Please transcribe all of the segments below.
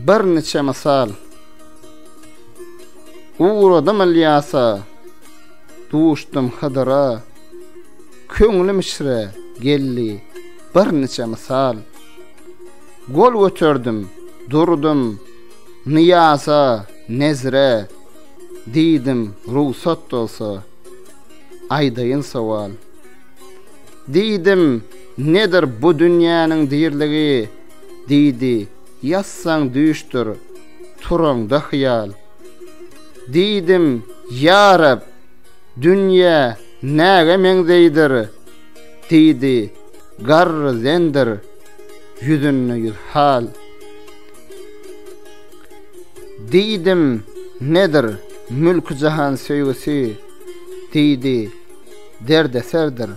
birniçe mysal. Ugradym Ylýasa, duşdum Hydyra, Köňlüm içre geldi birniçe mysal. Gol göterdim, durdum Nyýaza, nezre, Diýdim, rugsat bolsa, aýdaýyn sowal. Diýdim, nedir bu dünýäniň dirligi? Diýdi, ýatsaň düýşdür, turaňda hyýal. Diýdim, Ýa Reb, dünýä näge meňzeýdir? Diýdi, Garry zendir, ýüzünde ýüz hal. Diýdim, Nedir mülki-jahan söýgüsi? Diýdi, Derdeserdir,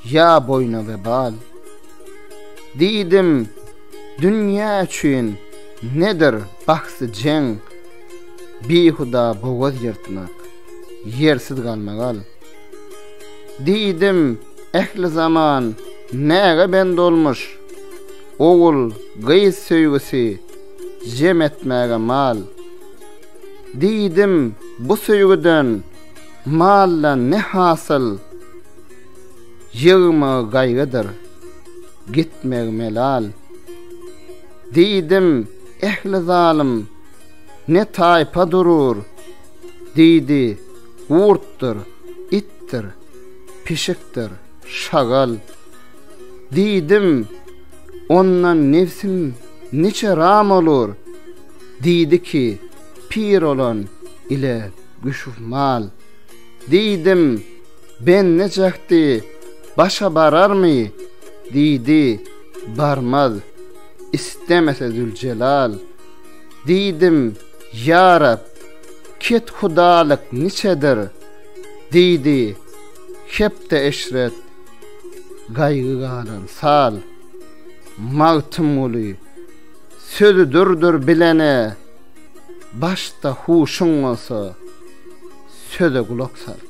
ýa boýna webal. Diýdim, Dünýä üçin nedir bahsy-jeň, Bihuda bogaz ýyrtmak, ýersiz galmagal. Diýdim, Ähli zaman näge bend olmuş, Ogul, gyz söýgüsi, jem etmäge mal. Diýdim, Bu söýgüden, maldan ne hasyl? Ýygmagy gaýgydyr, gitmegi melal. Diýdim, Ähli zalym ne taýpa durur? Diýdi, Gurtdur, itdir, pişikdir, şagal. Diýdim, Ondan nebsim niçe ram olur? Diýdi ki, Pir olan ile güşuf mal. Diýdim, Bende jähdi başa bararmy? Diýdi, Barmaz, istemese Züljelal. Diýdim, Ýa Reb, kethudalyk niçedir? Diýdi, Hepde eşret, gaýgy galan sal. Magtymguly, sözi dürdür bilene, Başda huşuň bolsa, söze gulak sal.